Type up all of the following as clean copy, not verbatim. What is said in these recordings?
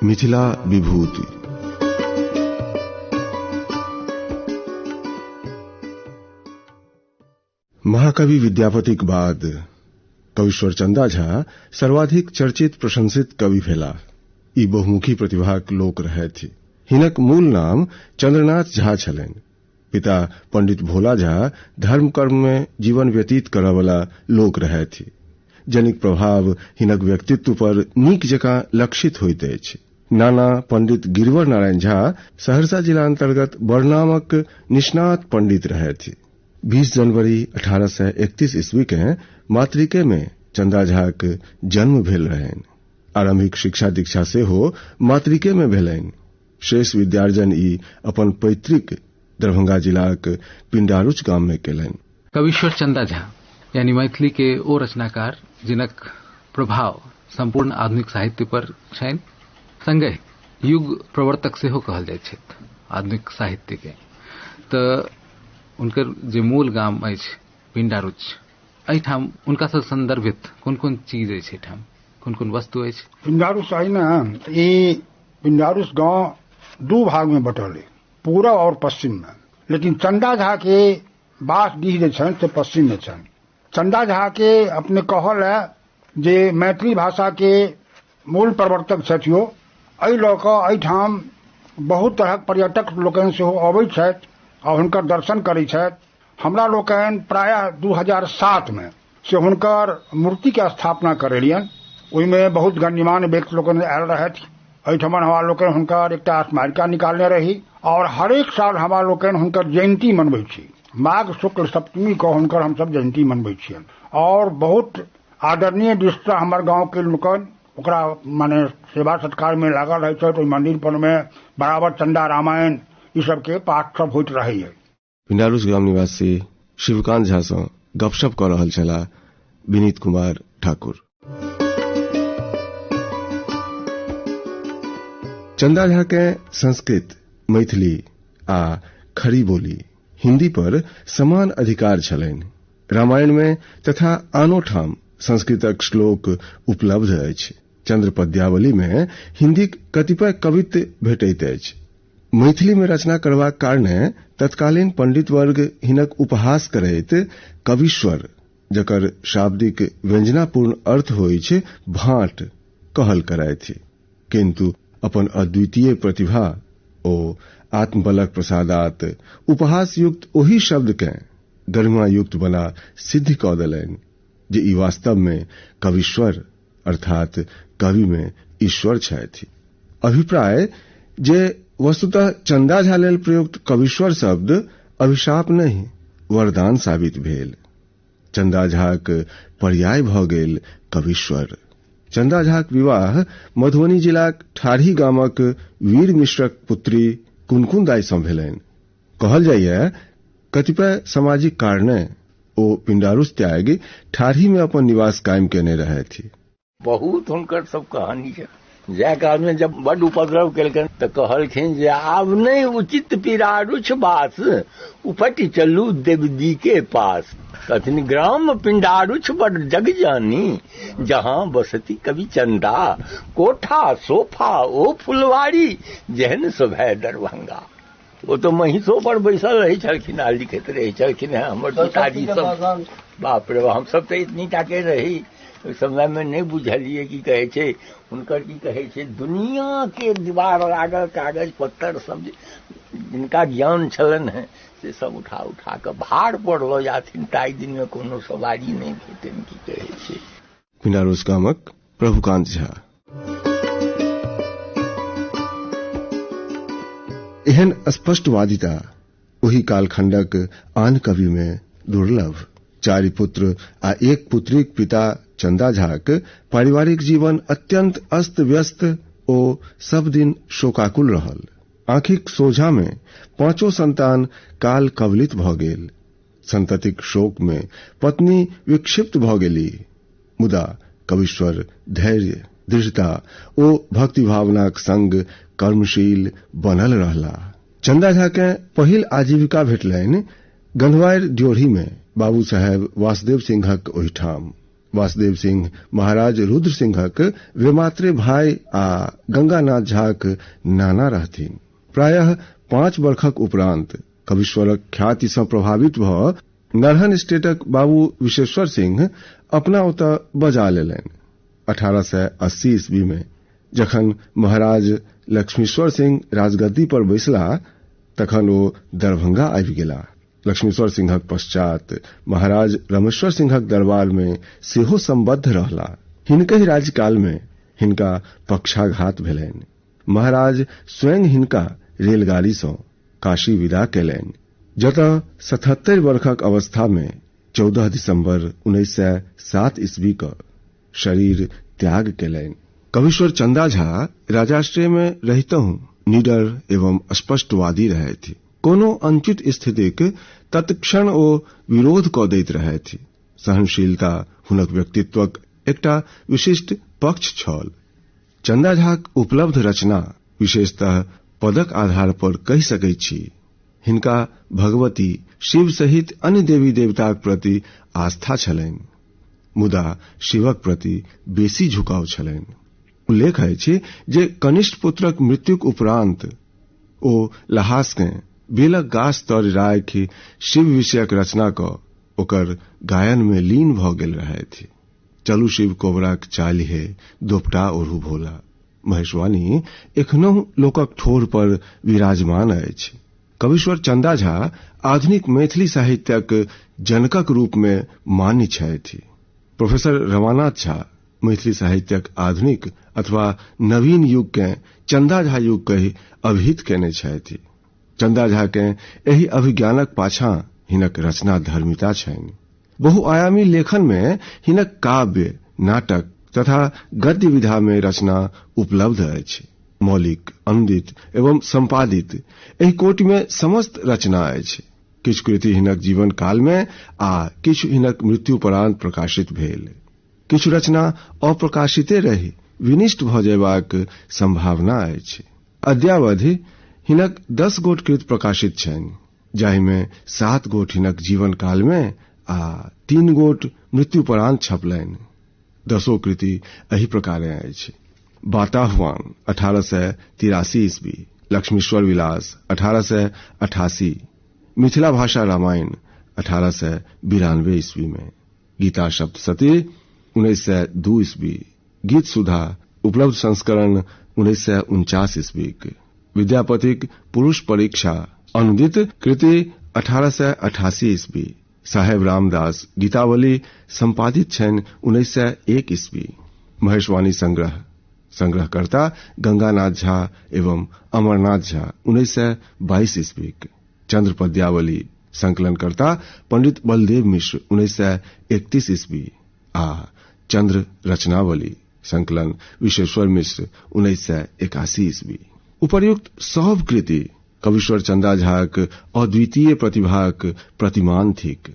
मिथिला विभूति। महाकवि विद्यापतिक बाद कवीश्वर चंदा झा सर्वाधिक चर्चित प्रशंसित कवि भेलाह। ई बहुमुखी प्रतिभाक लोक रहथि। हिनक मूल नाम चंद्रनाथ झा छलनि। पिता पंडित भोला झा धर्म कर्म में जीवन व्यतीत करऽवला लोक रहथि, जनिक प्रभाव हिनक व्यक्तित्व पर नीक जकाँ लक्षित होइत अछि। नाना पंडित गिरिवर नारायण झा सहरसा जिला अंतर्गत बरनामक निष्णात पंडित रहथि। 20 जनवरी 1831 ईस्वी के मातृके में चंदा झाक जन्म भेल रहनि। आरंभिक शिक्षा दीक्षा सेहो मातृके में भेलनि। शेष विद्यार्जन ई अपन पैतृक दरभंगा जिलाक पिंडारुच गाम में केलनि। कवीश्वर चंदा झा यानी मैथिली के ओ रचनाकार जिनक प्रभाव संपूर्ण आधुनिक साहित्य पर छनि, संगहि युग प्रवर्तक सेहो कहल जाइत छथि आधुनिक साहित्य के। तऽ हुनकर जे मूल गाम अछि पिंडारुच, एहिठाम हुनका सँ संदर्भित कोन कोन चीज अछि, एहिठाम कोन कोन वस्तु अछि? पिंडारुच है ना, ई पिंडारुच गांव दू भाग में बटल है, पूरब और पश्चिम में। लेकिन चंदा झा के बास डीह जे छनि से पश्चिम में छनि। चंदा झा के अपने कहल है जे मैथिली भाषा के मूल प्रवर्तक छथि। एहि लऽ कऽ एहिठाम बहुत तरहक पर्यटक लोकनि सेहो अबै छथि आ हुनकर दर्शन करै छथि। हमरा लोकनि प्रायः 2007 में से हुनकर मूर्ति के स्थापना करेलियनि। ओहिमे बहुत गण्यमान्य व्यक्ति लोकनि आयल रहथि। एहिठाम हमरा लोकनि हुनकर एकटा स्मारिका निकालने रही और हरेक साल हमरा लोकनि हुनकर जयंती मनबै छी। माघ शुक्ल सप्तमी को हुनकर हमसब जयंती मनबै छियनि और बहुत आदरणीय दृष्टि हमर गाँव के लोकनि ओकरा माने सेवा सत्कार में लागल रहै छथि। ओहि मंदिर पर में बराबर चंदा रामायण ई सबके पाठ सब होइत रहैया। पिंडारुच ग्राम निवासी शिवकांत झा सँ गपशप कऽ रहल छलाह विनीत कुमार ठाकुर। चंदा झा के संस्कृत, मैथिली आ खड़ी बोली हिंदी पर समान अधिकार छलनि। रामायण में तथा आनो ठाम संस्कृतक श्लोक उपलब्ध अछि। चंद्र पद्यावली में हिंदीक कतिपय कवित्व भेटैत अछि। मैथिली में रचना करबाक कारणे तत्कालीन पंडित वर्ग हिनक उपहास करैत कवीश्वर, जकर शाब्दिक व्यंजनापूर्ण अर्थ होइछ भाट, कहल करथि। किंतु अपन अद्वितीय प्रतिभा ओ आत्मबलक प्रसादात उपहास युक्त ओहि शब्द के गरिमा युक्त बना सिद्ध कऽ देलनि जे ई वास्तव में कवीश्वर अर्थात कवि में ईश्वर छथि। अभिप्राय जे वस्तुतः चंदा झा लेल प्रयुक्त कवीश्वर शब्द अभिशाप नहीं वरदान साबित भेल। चंदा झाक पर्याय भऽ गेल कवीश्वर। चंदा झाक विवाह मधुबनी जिलाक ठाढ़ी गामक वीर मिश्रक पुत्री कुनकुन दाई सँ भेलनि। कहल जाइए कतिपय सामाजिक कारणे ओ पिंडारुच त्यागि ठाढ़ी में अपन निवास कायम केने रहथि। बहुत हुनकर सब कहानी छै। जाय काल में जब बड उपद्रव केलकनि तऽ कहलखिन जे आब नहि उचित पिरारुच बास, उपटि चलू देवदी के पास। कहथिन ग्राम पिंडारुच बड जग जानी, जहाँ बसती कवि चंदा, कोठा सोफा ओ फुलवारी, जेहन शोभै दरभंगा। ओ तऽ महिषो पर बैसल रहै छलखिन आ लिखैत रहै छलखिन हेँ। हमर पिताजी सब, बाप रे, हमसब तऽ एतनी टाके रही ओहि समय में, नहि बुझलियै की कहै छै हुनकर, की कहै छै दुनिया के दीवार लागल कागज पत्तर सब, जिनका ज्ञान छलनि हेँ से सब उठा उठा कऽ भार पर लऽ जाथिन। ताहि दिन में कोनो सवारी नहि भेटनि, की कहै छै। पिंडारुच गामक प्रभुकांत झा। एहन स्पष्टवादिता ओहि कालखंडक आन कवि में दुर्लभ। 4 पुत्र आ 1 पुत्रीक पिता चंदा झाक पारिवारिक जीवन अत्यंत अस्त व्यस्त ओ सब दिन शोकाकुल रहल। आँखिक सोझा में 5 संतान काल कवलित भऽ गेल। संततिक शोक में पत्नी विक्षिप्त भऽ गेली। मुदा कवीश्वर धैर्य, दृढ़ता ओ भक्ति भावनाक संग कर्मशील बनल रहला। चंदा झा के पहिल आजीविका भेटलनि गन्हवारि ड्योढ़ी में बाबू साहेब वासुदेव सिंहक ओहिठाम। वासुदेव सिंह महाराज रुद्र सिंहक वेमात्रे भाई आ गंगानाथ झाक नाना रहथिन। प्रायः 5 वर्षक उपरांत कवीश्वरक ख्याति सँ प्रभावित भऽ नरहन स्टेटक बाबू विशेश्वर सिंह अपना ओतऽ बजा लेलनि। 1880 ईस्वी में जखन महाराज लक्ष्मीश्वर सिंह राजगद्दी पर बैसला तखन ओ दरभंगा आबि गेला। लक्ष्मीश्वर सिंहक पश्चात महाराज रमेश्वर सिंहक दरबार में सेहो संबद्ध रहला। हिनकहि राज्यकाल में हिनका पक्षाघात भेलनि। महाराज स्वयं हिनका रेलगाड़ी सँ काशी विदा कयलनि, जतऽ 77 वर्षक अवस्था में 14 दिसंबर 1907 ईस्वी क शरीर त्याग कयलनि। कवीश्वर चंदा झा राजाश्रय में रहितहुँ निडर एवं स्पष्टवादी रहथि। कोनो अनुचित स्थितिक तत्क्षण ओ विरोध कऽ दैत रहथि। सहनशीलता हुनक व्यक्तित्वक एकटा विशिष्ट पक्ष छल। चंदा झाक उपलब्ध रचना विशेषतः पदक आधार पर कहि सकैत छी हिनका भगवती शिव सहित अन्य देवी देवताक प्रति आस्था छलनि, मुदा शिवक प्रति बेसी झुकाव छलनि। उल्लेख अछि जे कनिष्ठ पुत्रक मृत्युक उपरांत ओ लहासकेँ बेलक गाछ तर राखि शिव विषयक रचना कऽ ओकर गायन में लीन भऽ गेल रहथि। चलू शिव कोबराक चालि हे दोपटा ओढ़ू भोला महेशवाणी एखनहुँ लोकक ठोर पर विराजमान अछि। कवीश्वर चंदा झा आधुनिक मैथिली साहित्यक जनकक रूप में मान्य छथि। प्रोफेसर रमानाथ झा मैथिली साहित्यक आधुनिक अथवा नवीन युग केँ चंदा झा युग कहि अभिहित कयने छथि। चंदा झा केँ एहि अभिज्ञानक पाछाँ हिनक रचना धर्मिता छनि। बहुआयामी लेखन में हिनक काव्य, नाटक तथा गद्य विधा में रचना उपलब्ध अछि। मौलिक, अनुदित एवं संपादित एहि कोटि में समस्त रचना अछि। किछु कृति हिनक जीवन काल में आ किछु हिनक मृत्युपरांत प्रकाशित भेल। किछु रचना अप्रकाशिते रहि विनिष्ट भऽ जयबाक संभावना अछि। अद्यावधि हिनक 10 गोट कृत प्रकाशित छनि, जाहिमे 7 गोट हिनक जीवन काल में आ 3 गोट मृत्युपरांत छपलनि। 10 कृति एहि प्रकारे अछि। बाताह्वान 1883 ईस्वी, लक्ष्मीश्वर विलास 1888, मिथिला भाषा रामायण 1892 ईस्वी में, गीता सप्तशती 1902 ईस्वी, गीत सुधा उपलब्ध संस्करण 1949 ईस्वीक, विद्यापतिक पुरुष परीक्षा अनुदित कृति 1888 ईस्वी, साहेब रामदास गीतावली संपादित छनि 1901 ईस्वी, महेशवाणी संग्रह संग्रहकर्ता गंगानाथ झा एवं अमरनाथ झा 1922 ईस्वीक, चंद्र पद्यावली संकलनकर्ता पंडित बलदेव मिश्र 1931 ईस्वी आ चंद्र रचनावली संकलन विश्वेश्वर मिश्र 1981 ईस्वी। उपर्युक्त सब कृति कवीश्वर चंदा झाक अद्वितीय प्रतिभाक प्रतिमान थिक।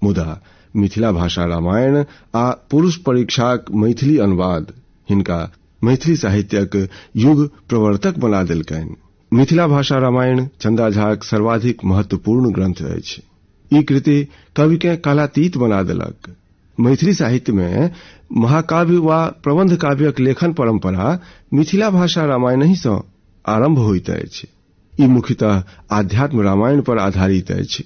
मुदा मिथिला भाषा रामायण आ पुरुष परीक्षाक मैथिली अनुवाद हिनका मैथिली साहित्यक युग प्रवर्तक बना देलकनि। मिथिला भाषा रामायण चंदा झाक सर्वाधिक महत्वपूर्ण ग्रंथ अछि। ई कृति कवि केँ कालातीत बना देलक। मैथिली साहित्य में महाकाव्य वा प्रबंध काव्यक लेखन परंपरा मिथिला भाषा रामायणहि सँ आरंभ होइत अछि। ई मुख्यतः आध्यात्म रामायण पर आधारित अछि,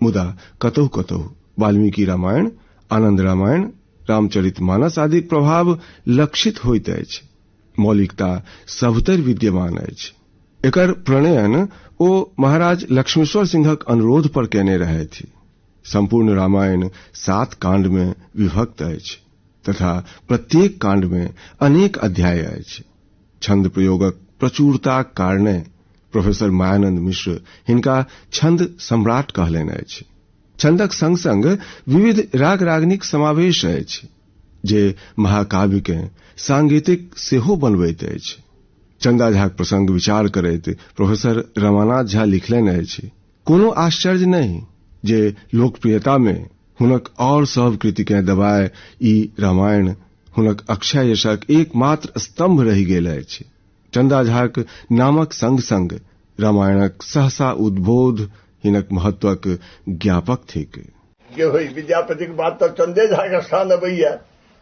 मुदा कतहु कतहु वाल्मीकि रामायण, आनंद रामायण, रामचरितमानस आदिक प्रभाव लक्षित होइत अछि। मौलिकता सबतरि विद्यमान अछि। एकर प्रणयन ओ महाराज लक्ष्मीश्वर सिंहक अनुरोध पर कयने रहथि। संपूर्ण रामायण 7 कांड में विभक्त अछि तथा प्रत्येक कांड में अनेक अध्याय अछि। छंद प्रयोगक प्रचुरताक कारणे प्रोफेसर मायानंद मिश्र हिनका छंद सम्राट कहलनि अछि। छंदक संग संग विविध राग रागनिक समावेश अछि जे महाकाव्य केँ सांगीतिक सेहो बनबैत अछि। चंदा झाक प्रसंग विचार करैत प्रोफेसर रमानाथ झा लिखलनि अछि, कोनो आश्चर्य नहि जे लोकप्रियता में हुनक और सब कृति केँ दबाय ई रामायण हुनक अक्षय यशक एकमात्र स्तंभ रहि गेल अछि। चंदा झाक नामक संग संग रामायणक सहसा उद्बोध हिनक महत्वक ज्ञापक थिक। जे होई विद्यापतिक बात तऽ चंदे झा के स्थान अबैया।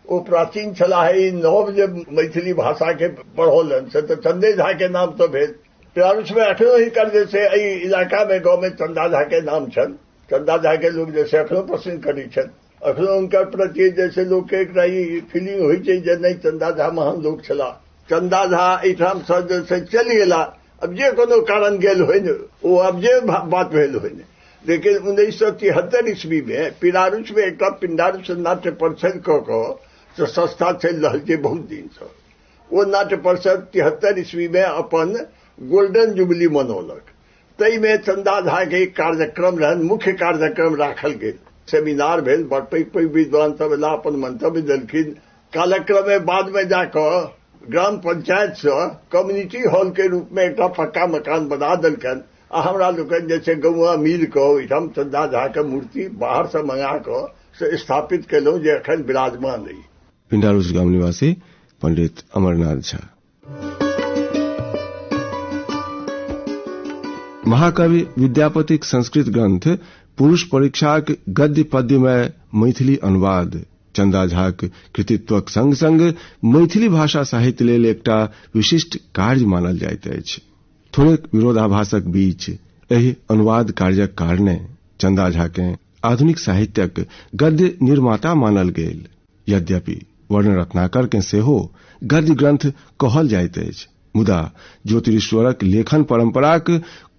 ओ प्राचीन छलाह। ई नव जे मैथिली भाषा के पढ़ौलनि से तऽ चंदे झा के नाम तऽ भेल। पिरारुचमे एखनो हिनकर जे छै एहि इलाकामे गाँवमे चंदा झा के नाम छनि। चंदा झा के लोक जे छै एखनो पसंद करै छनि। एखनो हुनकर प्रति जे छै लोकके एकटा ई फीलिंग होइ छै जे नहि, चंदा झा महान लोक छलाह। चंदा झा एहिठामसँ जे छै चलि गेला, अब जे कोनो कारण गेल होइ ने, ओ अब जे बात भेल होइ ने, लेकिन 1973 ईस्वी में पिरारुच में एकटा पिंडारुच नाट्य परिषद कऽ कऽ संस्था चलि रहल छै बहुत दिनसँ। ओ नाट्य परिषद 73 ईस्वी में अपन गोल्डन जुबली मनौलक। ताहिमे चंदा झा के कार्यक्रम रहनि, मुख्य कार्यक्रम राखल गेल, सेमिनार भेल, बड़ पैघ पैघ विद्वान सब एला, अपन मंतव्य देलखिन। कालक्रमे बाद में जाकऽ ग्राम पंचायत से कम्युनिटी हॉल के रूप में एकटा पक्का मकान बना देलकनि आ हमरा लोकनि जे छै गौआ मिल कऽ ओहिठाम चंदा झा के मूर्ति बाहर से मंगा कऽ से स्थापित केलहुँ, जे एखन विराजमान अछि। पिंडारूस गाम निवासी पंडित अमरनाथ झा। महाकवि विद्यापतिक संस्कृत ग्रंथ पुरुष परीक्षाक गद्य पद्यमय मैथिली अनुवाद चंदा झाक कृतित्वक संग संग मैथिली भाषा साहित्य लेल एकटा विशिष्ट कार्य मानल जाइत अछि। थोड़ेक विरोधाभासक बीच एहि अनुवाद कार्यक कारणे चंदा झा केँ आधुनिक साहित्यक गद्य निर्माता मानल गेल। यद्यपि वर्णरत्नाकर केँ सेहो गद्य ग्रंथ कहल जाइत अछि, मुदा ज्योतिरीश्वरक लेखन परंपराक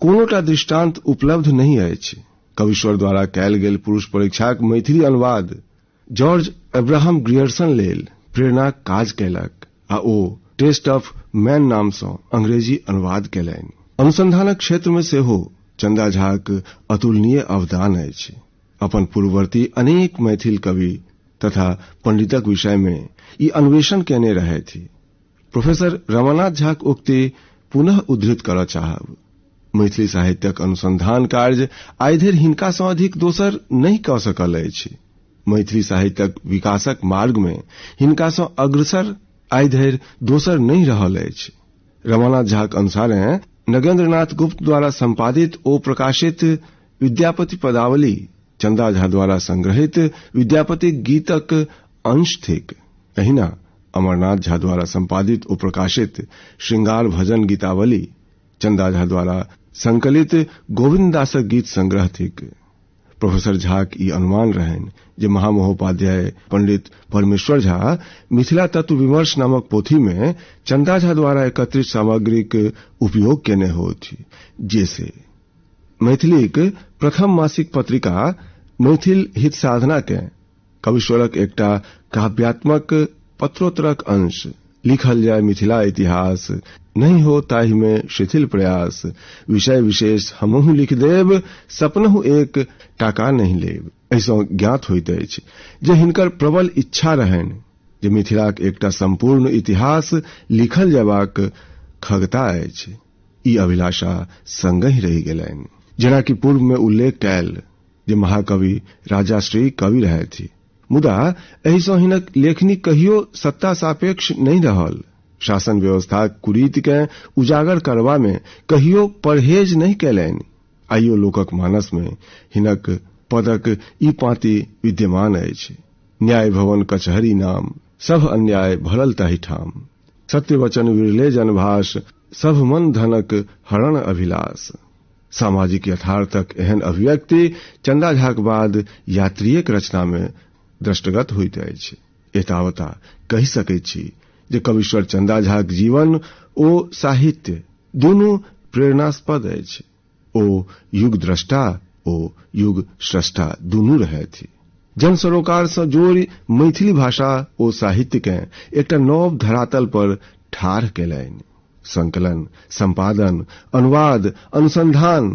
कोनोटा दृष्टांत उपलब्ध नहि अछि। कवीश्वर द्वारा कयल गेल पुरुष परीक्षाक मैथिली अनुवाद जॉर्ज अब्राहम ग्रियर्सन लेल प्रेरणाक काज कयलक आ ओ टेस्ट ऑफ मैन नाम सँ अंग्रेजी अनुवाद कयलनि। अनुसंधानक क्षेत्र मे सेहो चंदा झाक अतुलनीय अवदान अछि। अपन पूर्ववर्ती अनेक मैथिल कवि तथा पंडितक विषय मे ई अन्वेषण कयने रहथि। प्रोफेसर रमानाथ झाक उक्ति पुनः उद्धृत करऽ चाहब। मैथिली साहित्यक अनुसंधान कार्य आइ धरि हिनका सँ अधिक दोसर नहि कऽ सकल अछि। मैथिली साहित्यक विकासक मार्ग मे हिनका सँ अग्रसर आइ धरि दोसर नहि रहल अछि। रमानाथ झाक अनुसारे नगेन्द्रनाथ गुप्त द्वारा संपादित ओ प्रकाशित विद्यापति पदावली चंदा झा द्वारा संग्रहित विद्यापति गीतक अंश थिक। तहिना अमरनाथ झा द्वारा संपादित ओ प्रकाशित श्रृंगार भजन गीतावली चंदा झा द्वारा संकलित गोविन्द दासक गीत संग्रह थिक। प्रोफेसर झाक ई अनुमान रहनि जे महामहोपाध्याय पंडित परमेश्वर झा मिथिला तत्व विमर्श नामक पोथी में चंदा झा द्वारा एकत्रित सामग्रीक उपयोग केने होथि, जे से मैथिलीक प्रथम मासिक पत्रिका मैथिल हित साधना के कवीश्वरक एकटा काव्यात्मक पत्रोत्तरक अंश लिखल जाय मिथिला इतिहास, नहीं हो ताहि में शिथिल प्रयास, विषय विशेष हमहु लिख देब, सपनहु एक टाका नहीं लेब। एहिसँ ज्ञात होइत अछि जे हिनकर प्रबल इच्छा रहनि जे मिथिलाक एकटा संपूर्ण इतिहास लिखल जयबाक खगता अछि। ई अभिलाषा संगहि रहि गेलनि। जेना कि पूर्व में उल्लेख कयल जे महाकवि राजाश्री कवि रहथि, मुदा एहिसँ हिनक लेखनी कहियो सत्ता सापेक्ष नहि रहल। शासन व्यवस्थाक कुरीति केँ उजागर करबा मे कहियो परहेज नहि कयलनि। आइयो लोकक मानस मे हिनक पदक ई पांति विद्यमान अछि। न्याय भवन कचहरी नाम, सभ अन्याय भरल ताहि ठाम, सत्यवचन विरले जनभाष, सभ मन धनक हरण अभिलाष। सामाजिक यथार्थक एहन अभिव्यक्ति चंदा झाक बाद यात्रीयक रचना मे दृष्टगत होइत अछि। एतावता कहि सकैत छी जे कवीश्वर चंदा झाक जीवन ओ साहित्य दुनू प्रेरणास्पद अछि। ओ युग द्रष्टा ओ युग स्रष्टा दुनू रहथि। जन सरोकार सँ जोड़ि मैथिली भाषा ओ साहित्य केँ एकटा नव धरातल पर ठाढ़ कयलनि। संकलन, संपादन, अनुवाद, अनुसंधान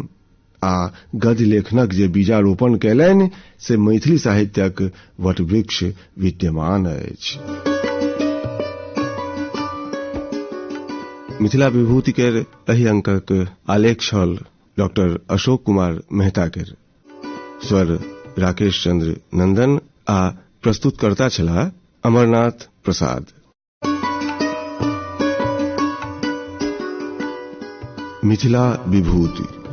आ गद्य लेखनक जे बीजारोपण कयलनि से मैथिली साहित्यक वटवृक्ष विद्यमान अछि। मिथिला विभूति केर एहि अंकक आलेख छल डॉक्टर अशोक कुमार मेहता केर, स्वर राकेश चंद्र नंदन आ प्रस्तुतकर्ता छलाह अमरनाथ प्रसाद। मिथिला विभूति।